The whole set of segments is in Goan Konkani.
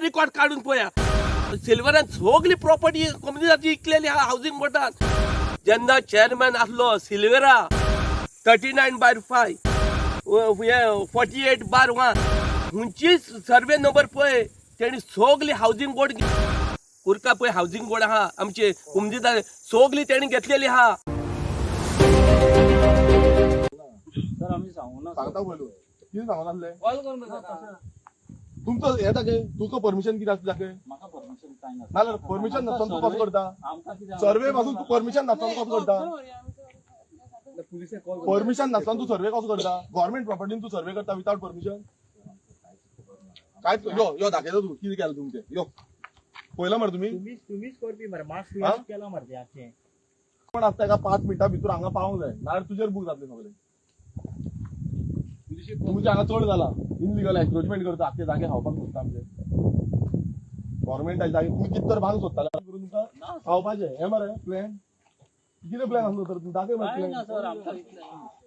रिकॉर्ड काडून पळया. सिल्वरान सगली प्रॉपर्टी कोमुनिदादी इकलेली आहा हावजींग बोर्डान. जेन्ना चेअरमॅन आसलो सिल्वेरा 39/5 हे 48/1 खंयचीच सर्वे नंबर पळय, तेणी सगली हावजींग बोर्ड कुर्का पळय हावजींग बोर्ड आहा आमचे कोमुनिदाद सगली तेणी घेतलेली आहा. सर, आमी सांगू ना. सांगता पयलू कितें सांगून आसलें? कॉल करून पळय. तुमचो हे दाखय, तुका परमिशन कितें आसता दाखय. म्हाका परमिशन काय ना. नाजाल्यार परमिशन नासतना तूं कसो करता? आमकां कितें सर्वे पासून तूं परमिशन नासतना कसो करता? परमिशन नासतना तूं सर्वे कसो करता? गव्हर्मेंट प्रॉपर्टीन तूं सर्वे करता विदाउट परमिशन? काय यो यो दाखयता तूं कितें केलां तुमचें. यो पळयलां मरे तुमी. तुम्हीच करपी मरे मास्क. हा? केला मरे ते आख्खें. कोण आसता एका 5 मिनटां भितर हांगा पावोंक जाय, नाजाल्यार तुजेर बूक जातले सगळे. तुमचे हांगा चड जाला. इनलिगल एन्क्रोचमेंट करता, आख्खे जागे खावपाक सोदता. आमचे गव्हर्मेंटाचे जागे तुमी कितें तर बांदूंक सोदताले करून तुमकां खावपाचें. हें मरे प्लॅन कितें प्लॅन आसलो तर? तूं दाखय मरे. काय ना प्लॅन. सर, आमकां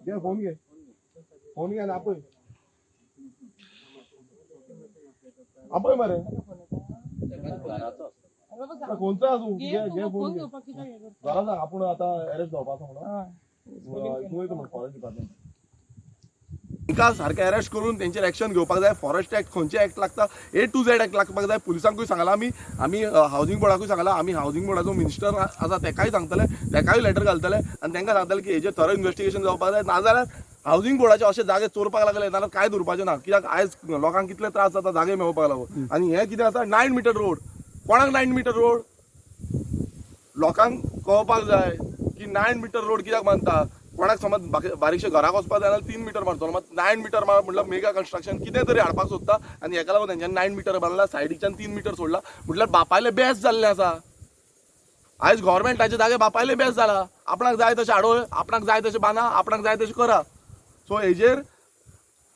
घे फोन, घे फोन, घे आनी आपय, आपय मरे. घराचो. खंयचो आसूं, घे घे फोन घे. घरा सांग आपूण आतां अरेस्ट जावपाचो म्हणून. तूं वयता म्हण फॉरेस्ट डिपार्टमेंट. तांकां सारकें अरेस्ट करून तेंचेर एक्शन घेवपाक जाय. फॉरेस्ट एक्ट, खंयचे एक्ट लागता, ए टू झेड एक्ट लागपाक जाय. पुलिसांकूय सांगलां आमी, आमी हावजींग बोर्डाकूय सांगलां आमी. हावजींग बोर्डाचो मिनिस्टर आसा तेकाय सांगतले, तेकाय लेटर घालतले आनी तांकां सांगतले की हेजेर थरो इन्वेस्टिगेशन जावपाक जाय. नाजाल्यार हावजींग बोर्डाचे अशे जागे चोरपाक लागले जाल्यार कांय दवरपाचें ना. कित्याक आयज लोकांक कितले त्रास जाता जागे मेळोवपाक लागून. आनी हें कितें आसा 9 मिटर रोड? कोणाक 9 मिटर रोड? लोकांक कळपाक जाय की 9 मिटर रोड कित्याक बांदता. कोणाक समज बारीकशे घराक वचपाक जाय जाल्यार 3 मिटर मारतलो. मात 9 मिटर मार म्हटल्यार मेगा कन्स्ट्रक्शन कितें तरी हाडपाक सोदता आनी हेका लागून तेंच्यांनी 9 मिटर बांदला, सायडीच्यान 3 मिटर सोडला. म्हटल्यार बापायले बेस्ट जाल्लें आसा. आयज गव्हर्मेंटाचे जागे बापायले बेस्ट जाला. आपणाक जाय तशें हाडोय, आपणाक जाय तशें बांदा, आपणाक जाय तशें करा. सो हेजेर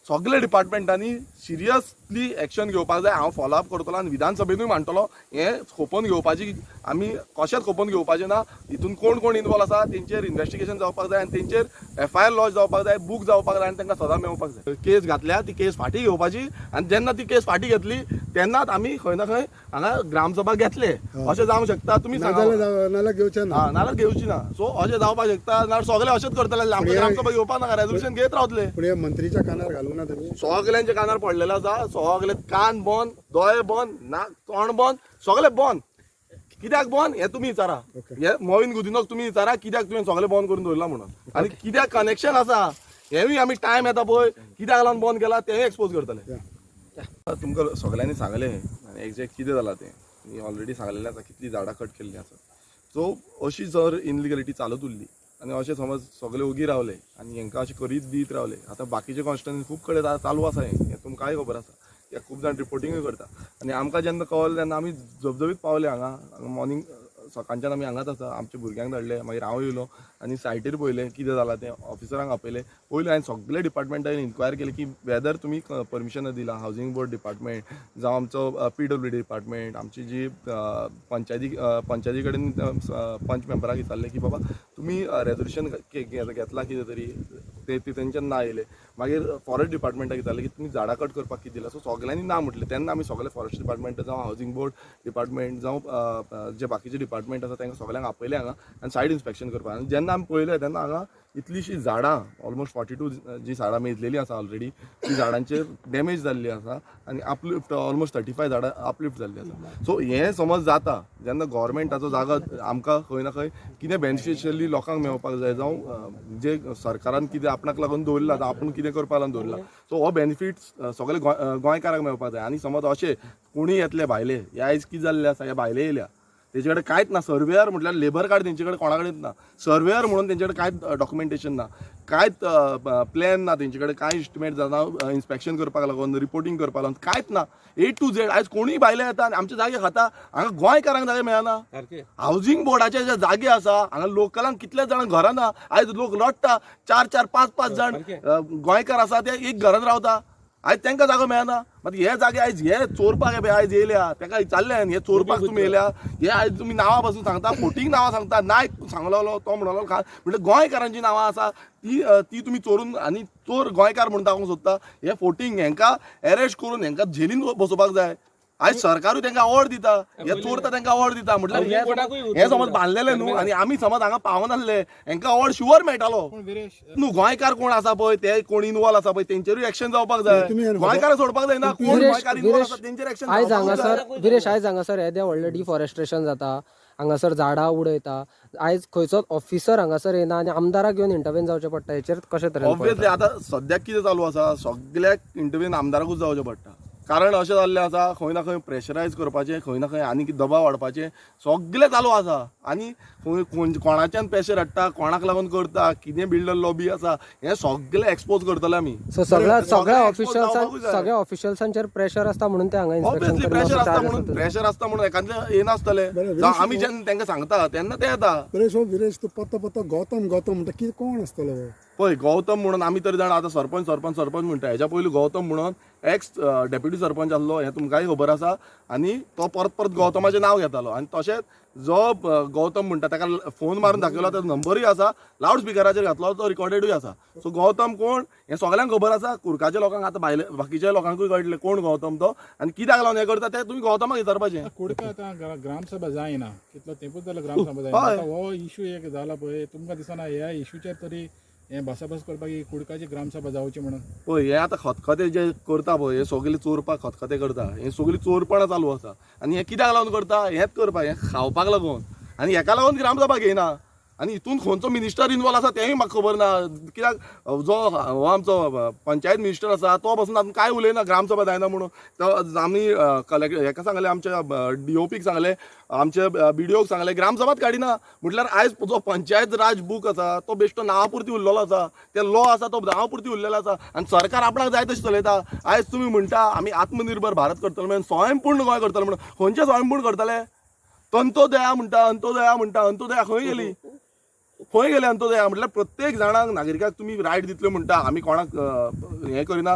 सगळे डिपार्टमेंटांनी सिरियसली एक्शन घेवपाक जाय. हांव फॉलो अप करतलो आनी विधानसभेनूय मांडटलो. हें खोपोवन घेवपाची आमी कशेंच खोपोवन घेवपाचें ना. हितून कोण कोण इनवॉल्व आसा तेंचेर इन्वेस्टिगेशन जावपाक जाय आनी तेंचेर एफआयआर लॉज जावपाक जाय, बूक जावपाक जाय आनी तांकां सजा मेळपाक जाय. केस घातल्या ती केस फाटीं घेवपाची आनी जेन्ना ती केस फाटीं घेतली तेन्नाच आमी खंय ना खंय हांगा ग्रामसभा घेतले अशें जावंक शकता. तुमी सांगा. नाजाल्यार घेवचें ना. हा, नाल्यार घेवची ना. सो अशें जावपाक शकता, नाल्यार सगळे अशेंच करतले. आमकां ग्रामसभा घेवपाक नाका, रेजोल्युशन घेत रावतले. पूण हे मंत्रीच्या कानार घालूंक ना तुमी? सगल्यांच्या कानार पडलेलो आसा. सगळे कान बंद, दोळे बंद, नाक तोंड बंद, सगळे बंद. कित्याक बंद हें तुमी विचारा. हे मोविन गुदिनोक तुमी विचारा कित्याक तुवें सगळें बंद करून दवरलां म्हणून आनी कित्याक कनेक्शन आसा हेंवूय आमी टायम येता पळय कित्याक लागून बंद केला तेंय एक्सपोज करतले तुमकां. सगळ्यांनी सांगलें आनी एक्झॅक्ट कितें जालां तें आनी ऑलरेडी सांगलेलें आसा कितलीं झाडां कट केल्लीं आसा. सो अशी जर इनलिगलिटी चालत उरली आनी अशें समज सगळे ओगी रावले आनी हेंकां अशें करीत दीत रावले, आतां बाकीचे कॉन्स्टिट्युन्सी खूब कडेन चालू आसा हें. हें तुमकांय खबर आसा कित्याक खूब जाण रिपोर्टिंगूय करता. आनी आमकां जेन्ना कळलें तेन्ना आमी झबझबीत पावले हांगा. मॉर्निंग सकाळच्यान आमी हांगाच आसा. आमच्या भुरग्यांक धाडले, मागीर हांव येयलो आनी सायटीर पळयलें कितें जालां तें. ऑफिसरांक आपयले. पयलीं हांवें सगळे डिपार्टमेंटान इन्क्वायर केली की वेदर तुमी परमिशन दिलां, हावजींग बोर्ड डिपार्टमेंट जावं आमचो पीडब्ल्यूडी डिपार्टमेंट, आमची जी पंचायती, पंचायती कडेन पंच मेंबराक विचारलें की बाबा तुमी रेजोल्युशन घेतलां कितें तरी ते तेंच्यान ना येयलें. मागीर फॉरेस्ट डिपार्टमेंटाक विचारलें की तुमी झाडां कट करपाक कितें दिलां? सो सगल्यांनी ना म्हटलें. तेन्ना आमी सगळे फॉरेस्ट डिपार्टमेंट जावं हावजींग बोर्ड डिपार्टमेंट जावं जे बाकीचे डिपार्टमेंट आसा तांकां सगल्यांक आपयले हांगा आनी सायड इन्स्पेक्शन करपाक. आनी जेन्ना आमी पळयलें तेन्ना हांगा इतलीशीं झाडां, ऑलमोस्ट 42 जी झाडां मेजलेली आसा ऑलरेडी, ती झाडांचेर डॅमेज जाल्ली आसा आनी अपलिफ्ट ऑलमोस्ट 35 झाडां अपलिफ्ट जाल्ली आसा. सो हें समज जाता जेन्ना गव्हर्मेंटाचो जागो आमकां खंय ना खंय कितें बेनिफिशियली लोकांक मेळपाक जाय, जावं जे सरकारान कितें आपणाक लागून दवरलां, जावं आपूण कितें करपाक लागून दवरलां, सो हो बेनिफीट सगळे गोंयकारांक मेळपाक जाय. आनी समज अशें कोणूय येतले भायले, हे आयज कितें जाल्लें आसा, हे भायले येयल्या, तेजे कडेन कांयच ना. सर्वेयर म्हटल्यार लेबर कार्ड तेंचे कडेन कोणा कडेन ना. सर्वेयर म्हणून तेंचे कडेन कांयच डॉक्युमेंटेशन ना, कांयच प्लॅन ना तेंचे कडेन, कांय इस्टिमेट जावं इन्स्पेक्शन करपाक लागून, रिपोर्टिंग करपाक लागून कांयच ना. ए टू झेड आयज कोणूय भायले येता आनी आमचे जागे खाता. हांगा गोंयकारांक जागे मेळना. हावजींग बोर्डाचे जे जागे आसा हांगा लोकलांक कितले जाणां घरां ना. आयज लोक रडटा, चार चार पांच पांच जाण गोंयकार आसा ते एक घरान रावता. आयज तांकां जागो मेळना. मागीर हे जागे आयज हे चोरपाक हे आयज येयल्या, ताका विचारलें हांवें, हे चोरपाक तुमी येयल्या, हे आयज तुमी नांवां पासून सांगता, फोटींग नांवां सांगता. नायक सांगलोलो तो म्हणलो खा म्हटल्यार गोंयकारांची नांवां आसा ती ती तुमी चोरून आनी चोर गोंयकार म्हणून दाखोवंक सोदता. हे फोटींग, हेंकां एरेस्ट करून हेंकां जेलीन बसोवपाक जाय. आयज सरकारूय तांकां अवॉर्ड दिता, हे चोरता तांकां अवॉर्ड दिता. म्हटल्यार हे समज बांदलेले न्हू आनी आमी समज हांगा पावनासले, हेंकां अवॉर्ड शुवर मेळटालो न्हू. गोंयकार कोण आसा पळय, ते कोण इनवॉल्व आसा पळय तेंचेरूय एक्शन जावपाक जाय. गोंयकार सोडपाक जायना, कोण गोंयकार इनवॉल्व आसा तेंचेर एक्शन. आयज हांगासर विरेश, आयज हांगासर येदें व्हडलें डिफॉरेस्ट्रेशन जाता, हांगासर झाडां उडयता, आयज खंयचोच ऑफिसर हांगासर येना आनी आमदाराक येवन इंटरव्हेन जावचें पडटा. हेचेर कशें तरेन? ऑब्वियसली आतां सद्याक कितें चालू आसा, सगल्याक इंटरव्हेन आमदाराकूच जावचें पडटा. कारण अशें जाल्लें आसा, खंय ना खंय प्रेशरायज करपाचें, खंय ना खंय आनी दबाव हाडपाचें सगलें चालू आसा. आनी खंय कोणाच्यान प्रेशर हाडटा, कोणाक लागून करता, कितें बिल्डर लॉबी आसा, हें सगलें एक्सपोज करतले आमी. सो सगळ्या सगळ्या ऑफिशियल्सां सगळ्या ऑफिशियल्सांचेर प्रेशर आसता म्हणून ते हांगा ऑब्वियसली प्रेशर आसता म्हणून, प्रेशर आसता म्हणून एखाद्रे येनासतले. आमी जेन्ना तांकां सांगता तेन्ना ते येता. विरेश, हो विरेश, तूं पत्तो पत्तो गौतम गौतम म्हणटा, कितें कोण आसतलो? पळय गौतम म्हणून आमी तरी जाणा, आतां सरपंच सरपंच सरपंच म्हणटा. हेच्या पयलीं गौतम म्हणून एक्स डेप्युटी सरपंच आसलो, हें तुमकांय खबर आसा. आनी तो परत परत गौतमाचें नांव घेतालो. आनी तशेंच जो गौतम म्हणटा ताका फोन मारून दाखयलो, ताजो नंबरूय आसा, लावड स्पिकराचेर घातलो, तो रिकॉर्डेडूय आसा. सो गौतम कोण हें सगल्यांक खबर आसा. कुर्काच्या लोकांक आतां भायले बाकीच्या लोकांकूय कळटलें कोण गौतम तो आनी कित्याक लागून हें करता तें तुमी गौतमाक विचारपाचें. कुडका आतां ग्रामसभा जायना, कितलो तेंपूच जालो ग्रामसभा जायना. आतां हो इशू एक जाला पळय, तुमकां दिसना ह्या इशूचेर तरी हें भासाभास करपाक ही कुडकाची ग्रामसभा जावची म्हणून? पळय हे आतां खतखते जे करता पळय, हे सगळे चोरपाक खतखते करता, हे सगळी चोरपणां चालू आसा. आनी हें कित्याक लागून करता, हेंच करपाक, हें खावपाक लागून. आनी हेका लागून ग्रामसभा घेयना. आनी हितून खंयचो मिनिस्टर इनवॉल्व आसा तेंय म्हाका खबर ना. कित्याक जो हो आमचो पंचायत मिनिस्टर आसा तो पसून आतां कांय उलयना ग्रामसभा जायना म्हणून. तो आमी कलेक्टर हेका सांगलें, आमच्या डीओपीक सांगलें, आमच्या बीडीओक सांगलें, ग्रामसभाच काडिना. म्हटल्यार आयज जो पंचायत राज बूक आसा तो बेश्टो नांवा पुरती उरलेलो आसा, ते लॉ आसा तो नांवा पुरती उरलेलो आसा. आनी सरकार आपणाक जाय तशें चलयता. आयज तुमी म्हणटा आमी आत्मनिर्भर भारत करतले म्हणून, स्वयंपूर्ण गोंय करतले म्हणून, खंयचें स्वयंपूर्ण करतले? अंत्योदया म्हणटा, अंत्योदया म्हणटा, अंत्योदया खंय गेली, खंय गेले अंत्योदया? म्हटल्यार प्रत्येक जाणांक नागरिकाक तुमी रायट दितले म्हणटा, आमी कोणाक हें करिना,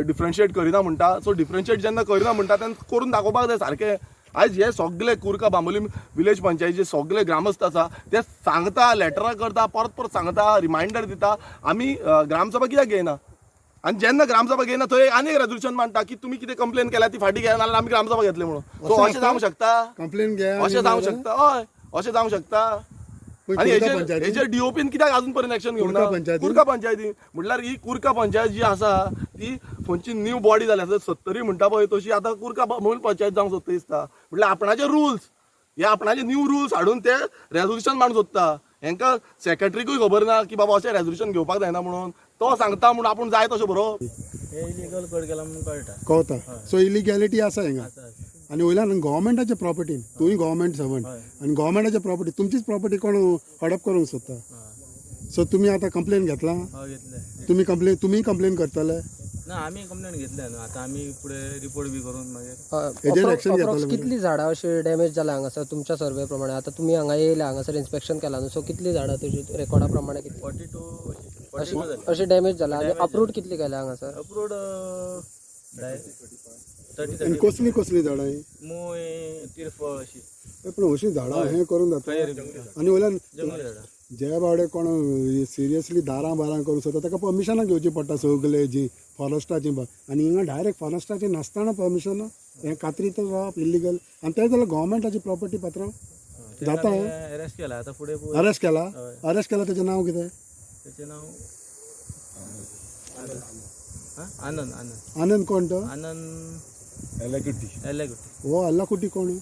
डिफरन्शिएट करिना म्हणटा. सो डिफरन्शिएट जेन्ना करिना म्हणटा तेन्ना करून दाखोवपाक जाय सारकें. आयज हे सगळे कुर्का बांबोलीम विलेज पंचायतीचे सगळे ग्रामस्थ आसा ते सांगता, लेटरां करता, परत परत सांगता, रिमायंडर दिता, आमी ग्रामसभा कित्याक घेयना. आनी जेन्ना ग्रामसभा घेयना थंय आनी एक रेजोल्युशन मांडटा की तुमी कितें कंप्लेन केल्या ती फाटीं घेया, नाजाल्यार आमी ग्रामसभा घेतली म्हणून. सो अशें जावंक शकता? कंप्लेन घे, अशें जावंक शकता? हय, अशें जावंक शकता. आनी हेजेर डीओपीन कित्याक अजून पर्यंत एक्शन घेवंक ना कुर्का पंचायतीन? म्हटल्यार ही कुर्का पंचायत जी आसा ती खंयची न्यू बॉडी जाल्या, सत्तरी म्हणटा पळय तशी आतां कुर्का म्हणून पंचायत जावंक सोदता दिसता. म्हटल्यार आपणाचे रुल्स, हे आपणाचे न्यू रुल्स हाडून ते रेजोल्युशन मांडूंक सोदता. हेंकां सेक्रेटरीकूय खबर ना की बाबा अशें रेजोल्युशन घेवपाक जायना म्हणून, तो सांगता म्हणून आपूण जाय तशें बरोवप. हे इलिगल कट केला म्हणून कळटा, कळता. सो इलिगॅलिटी आसा हिंगा. आनी वयल्यान गव्हर्मेंटाच्या प्रॉपर्टीन, तुवें गव्हर्मेंट सर्वंट आनी गव्हर्मेंटाच्या प्रॉपर्टी, तुमचीच प्रॉपर्टी कोण हडप करूंक सोदता. सो तुमी आतां कंप्लेन घेतला? तुमी कंप्लेन, तुमी कंप्लेन करतले? ना, आमी कंप्लेन घेतल्या न्हू, आतां आमी फुडें रिपोर्ट बी करून मागीर हेजेर एक्शन घेतले. कितली झाडां अशी डॅमेज जाल्या हांगासर तुमच्या सर्वे प्रमाणे? आतां तुमी हांगा येयले, हांगासर इन्स्पेक्शन केला न्हू, सो कितली झाडां तुजी रेकॉर्डा प्रमाणे कितली? 42 अशी डॅमेज जाला. आनी अप्रूव्ड कितली केल्या हांगासर? अप्रूव्ड 30. आनी कसली कसली झाडां? मूय, तिरफळ अशी. पूण अशीं झाडां हें करून जाता. आनी वयल्यान जे बावडे कोण सिरियसली दारां बारां करूंक सोदता ताका परमिशनां घेवची पडटा सगळे जी फॉरेस्टाची. आनी हिंगा डायरेक्ट फॉरेस्टाची नासतना परमिशन हें कात्री तर रावप इल्लिगल. आनी तें जाल्यार गव्हर्मेंटाची प्रॉपर्टी पात्रांव जाता. अरेस्ट केला आतां फुडें. अरेस्ट केला? अरेस्ट केला तेचें नांव कितें? तेचें नांव आनंद. आनंद. आनंद कोण तो? आनंद एलेकुटी. एलेकुटी. हो अल्लाकुटी कोण?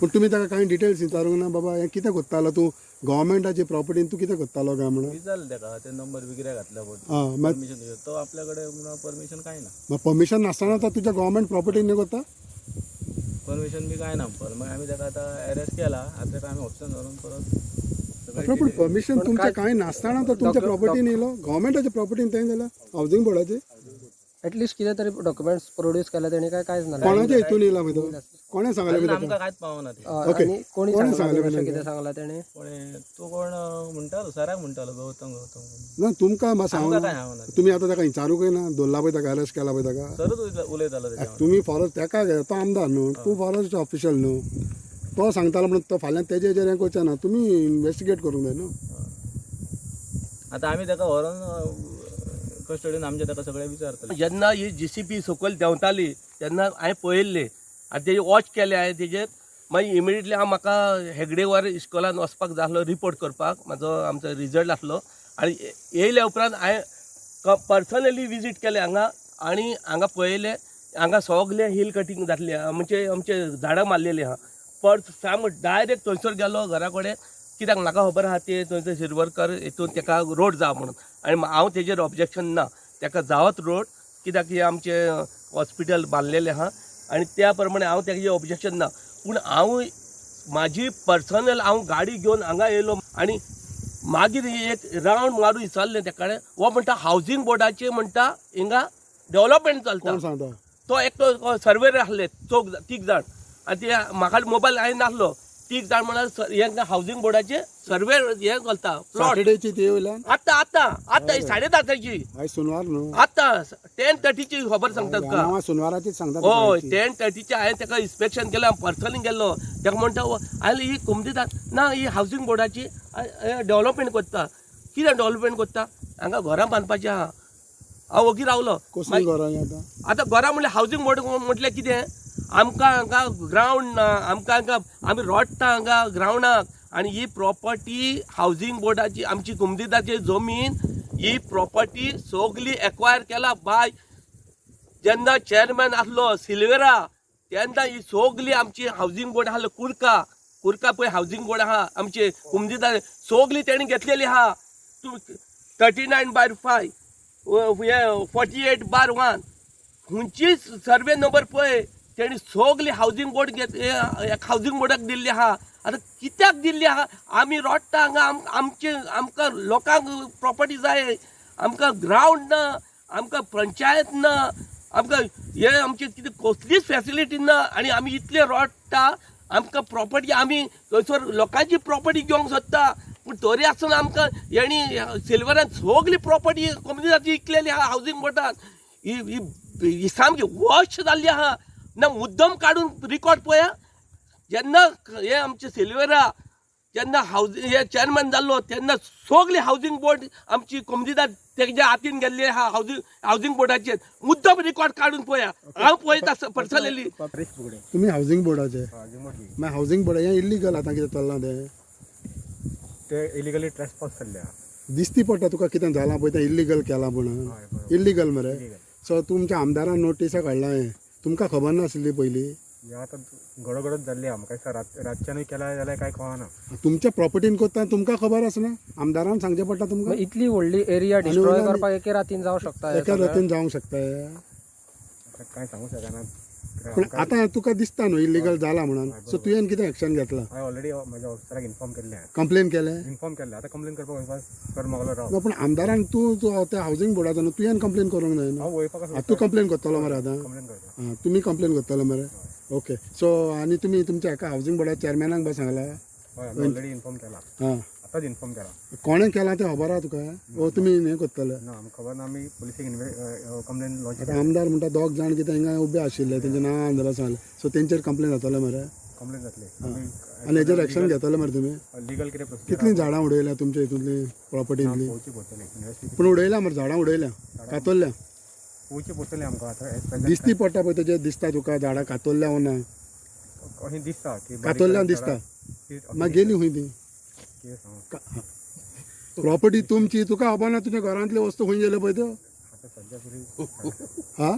पूण तुमी ताका कांय डिटेल्स विचारूंक ना बाबा हें कितें करतालो तूं गव्हर्मेंटाची प्रॉपर्टीन तूं कितें करतालो काय म्हणून? विचारलें ताका, ते नंबर बिगरे घातला आं, परमिशन तो आपल्या कडेन परमिशन कांय ना. मग परमिशन नासतना तो तुज्या गव्हर्मेंट प्रॉपर्टीन न्ही करता? परमिशन बी कांय ना. मागीर आमी ताका आतां एरेस्ट केला, आतां ताका आमी ऑप्शन व्हरून परत. पूण परमिशन तुमचें कांय नासतना तो तुमच्या प्रॉपर्टीन येयलो, गव्हर्मेंटाच्या प्रॉपर्टीन तें जाल्यार हावजींग बोर्डाचे एटलिस्ट कितें तरी डॉक्युमेंट्स प्रोड्यूस केले तेणी काय कांयच ना. कोणाच्या हितून येयला पळय तो? कोणें सांगलें पळय आमकां कांयच पावना तें. ओके, कोणी कोणें सांगलें सांगलें कितें सांगलां तेणी? कोणें तूं कोण म्हणटालो, सराक म्हणटालो गौतम गौतम. ना तुमकां सांगूं आमकां कांय सांगना. तुमी आतां ताका विचारूंकय ना, दवरला पळय ताका, अरेस्ट केला पळय ताका. सरूच उलयतालो तेच्या. तुमी फॉरेस्ट ताका, तो आमदार न्हू, तूं फॉरेस्ट ऑफिशल न्हू, तो सांगतालो म्हणून तो फाल्यां तेजे हेजेर हें करचें ना, तुमी इन्वेस्टिगेट करूंक जाय न्हू. आतां आमी ताका व्हरोन कस्टडीन आमचे ताका सगळे विचारतले. जेन्ना ही जीसीबी सकयल देंवताली तेन्ना हांवें पळयल्ली आनी तेजी वॉच केले हांवें तेजेर. मागीर इमिडिएटली हांव म्हाका हेगडेवार इस्कॉलान वचपाक जाय आसलो रिपोर्ट करपाक, म्हाजो आमचो रिजल्ट आसलो. आनी येयल्या उपरांत हांवें पर्सनली विजीट केलें हांगा आनी हांगा पळयलें, हांगा सगलें हिल कटींग जातलें आहा, म्हणजे आमचे झाडां मारलेलीं आहा. परत साम डायरेक्ट थंयसर गेलो घरा कडेन, कित्याक म्हाका खबर आहा ते थंयसर शिरवरकर हितून तेका रोड जाय म्हणून. आनी हांव तेजेर ऑब्जेक्शन ना, तेका जावत रोड, कित्याक हे आमचें हॉस्पिटल बांदलेलें आहा आनी त्या प्रमाणे हांव तेजेर ऑब्जेक्शन ना. पूण हांव म्हाजी पर्सनल हांव गाडी घेवन हांगा येयलो आनी मागीर एक रावंड मारून विचारलें तेका कडेन, हो म्हणटा हावजींग बोर्डाचें म्हणटा हिंगा डेवलपमेंट चलता. कोण सांगता? तो एकटो सर्वेर आसले चौग तीग जाण आनी ते म्हाका मोबायल हांवें नासलो. तीग जाण म्हळ्यार हेंका हावजींग बोर्डाचे सर्वे हें चलता प्लॉट. सॅटर्डेची ती वयल्यान आतां आतां आतां 10:30ची. आयज सुनवार न्हू. आतां 10:30ची खबर सांगता तुका. हांव सुनवाराचीच सांगता तुका हय, आयची. 10:30चे हांवें ताका इन्स्पेक्शन केलें, हांव पर्सनली गेल्लो. ताका म्हणटा हांवें ही कोमतीदार ना, ही हावजींग बोर्डाची डेवलपमेंट करता. कितें डेवलपमेंट करता? हांगा घरां बांदपाचीं आहा. हांव ओगी रावलो. कसलीं घरां हीं आतां? आतां घरां म्हणल्यार हावजींग बोर्ड म्हटल्यार कितें? आमकां हांगा ग्रावंड ना, आमकां हांगा आमी रोडटा हांगा ग्रावंडाक. आनी ही प्रॉपर्टी हावजींग बोर्डाची आमची कुमदिदाची जमीन, ही प्रॉपर्टी सगली एक्वायर केला बाय जेन्ना चेअरमॅन आसलो सिल्वेरा तेन्ना ही सगली आमची हावजींग बोर्ड आसलो कुर्का, कुर्का पळय हावजींग बोर्ड आहा आमचे कुमदिदा सगली तेणी घेतलेली आहा. तूं 39/5 हे 48/1 खंयचीच सर्वे नंबर पळय तेणी सगली हावजींग बोर्ड घेत हावजींग बोर्डाक दिल्ली आहा. आतां कित्याक दिल्ली आहा? आमी रोडटा हांगा, आमचे आमकां लोकांक प्रॉपर्टी जाय, आमकां ग्रावंड ना, आमकां पंचायत ना, आमकां हे आमची कितें कसलीच फॅसिलिटी ना. आनी आमी इतले रोडटा, आमकां प्रॉपर्टी आमी थंयसर लोकांची प्रॉपर्टी घेवंक सोदता, पूण तरी आसतना आमकां हेणी सिल्वरान सगली प्रॉपर्टी कोमुनिदादी इकलेली आहा हावजींग बोर्डान. ही ही ही सामकी वर्श जाल्ली आहा ना. मुद्दम काडून रिकॉर्ड पळया, जेन्ना हे आमचे सिल्वेरा जेन्ना हावजींग हे चेअरमॅन जाल्लो तेन्ना सगली हावजींग बोर्ड आमची कोमुनिदाद तेज्या हातीन गेल्ली आहा हावजींग बोर्डाचेर. मुद्दम रिकॉर्ड काडून पळया, हांव पळयता पर्सनली. तुमी हावजींग बोर्डाचे, मागीर हावजींग बोर्ड हें इल्लीगल आतां कितें चल्लां तें ते इलिगली ट्रेसपास जाल्ले आहा. दिसती पडटा तुका कितें जालां पळय तें इल्लीगल केलां म्हणून. इल्लीगल मरे. सो तुमच्या आमदारान नोटिसा काडलां हें तुमकां खबर नासली पयलीं? हें आतां घडोघडच जाल्ली आहा. म्हाका दिसता रातच्यानूय केला जाल्यार कांय कळना. तुमच्या प्रॉपर्टीन करता तुमकां खबर आसना, आमदारान सांगचें पडटा तुमकां. इतली व्हडली एरिया डिस्ट्रॉय करपाक एके रातीन जावं शकता हें एका सगळें? रातीन जावंक शकता हें. आतां कांय सांगूंक शकना. पूण आतां तुका दिसता न्हू इल्लीगल जालां म्हणून, सो तुवें कितें एक्शन घेतलां? हांवें ऑलरेडी म्हाज्या ऑफिसराक इन्फॉर्म केल्लें. कंप्लेन केलें? इन्फॉर्म केल्लें. आतां कंप्लेन करपाक वयपाक सर मागलो राव. ना, पूण आमदारान तूं तूं त्या हावजींग बोर्डाचो न्हू, तुवें कंप्लेन करूंक जाय न्हू. हांव वयपाक आं, तूं कंप्लेन करतलो मरे आतां? कंप्लेन करता. आं, तुमी कंप्लेन करतलो मरे. ओके, सो आनी तुमी तुमच्या एका हावजींग बोर्डा चेअरमॅनाक बा सांगला? हय, आमी ऑलरेडी इन्फॉर्म केला. आं, आतांच इन्फॉर्म केला. कोणें केलां तें खबर आहा तुका? ओ तुमी हें करतले? ना, आमकां खबर ना. आमी पुलिसीक कंप्लेन लॉन्च. आतां आमदार म्हणटा दोग जाण कितें हिंगा उबे आशिल्ले, तेंचें नांव जाल्यार सांगलें, सो तेंचेर कंप्लेन जातलो मरे? कंप्लेन जातली. आनी हेजेर एक्शन घेतले मरे तुमी? लिगल कितें प्रोसिजर. कितलीं झाडां उडयल्या तुमच्या हितूंतली प्रॉपर्टींतली? पळोवची पडटली इन्वेस्टिगेशन. पूण उडयल्या मरे झाडां, उडयल्या, कातरल्या? पळोवची पडटली आमकां आतां एज प्रेझेंट. दिसती पडटा पळय तेजेर दिसता तुका झाडां कातरल्या वो ना? अशें दिसता की बारीक कातरल्या बारीक दिसता. झाडां. मागीर गेली खंय ती? कितें सांगू? प्रॉपर्टी तुमची, तुका खबर ना तुज्या घरांतल्यो वस्तू खंय गेल्यो पळय त्यो? आतां सद्या तरी हा,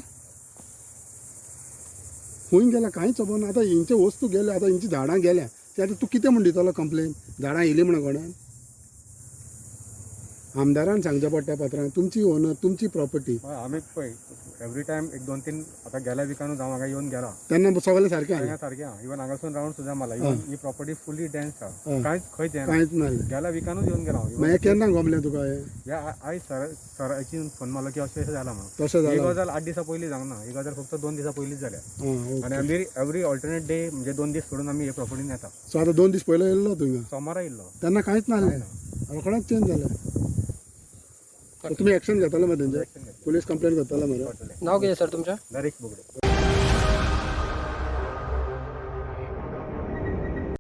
खंय गेल्या कांयच खबर ना. आतां हेंचे वस्तू गेल्यो, आतां हेंची झाडां गेल्या, ते आतां तूं कितें म्हण दितलो कंप्लेन? झाडां येयली म्हणून कोणें? आमदारान सांगचें पडटा पात्रां, तुमची ओनर, तुमची प्रॉपर्टी. हय, आमी पळय एवरी टायम एक दोन तीन आतां गेल्या विकानूच हांव हांगा येवन गेला. तेन्ना सगळें सारकें हांगा आसलें. सारकें आहा. इवन हांगासून रावंड सुद्दां मारला. इवन ही प्रॉपर्टी फुली डेन्स आहा, कांयच खंयच येना. कांयच नासलें. गेल्या विकानूच येवन गेला हांव. मागीर केन्ना गमलें तुका हें? ह्या आयज सराची फोन मारलो की अशें अशें जालां म्हणून. तशें ही जालां. गजाल 8 दिसां पयलीं जावंक ना, ही गजाल फक्त 2 दिसां पयलींच जाल्या. आं, आनी ओके. आमी एवरी ऑल्टरनेट डे म्हणजे 2 दीस सोडून आमी हे प्रॉपर्टीन येता. सो आतां 2 दीस पयलो येयल्लो तूं हिंगा? सोमारा येयल्लो. तेन्ना कांयच नासलें, रोखडेंच चेंज जालें. तुमी एक्शन घेतले मरे तेंचेर? पुलीस कंप्लेन करतले मरे? नाव कितें सर तुमचें? नरेश बोगडे.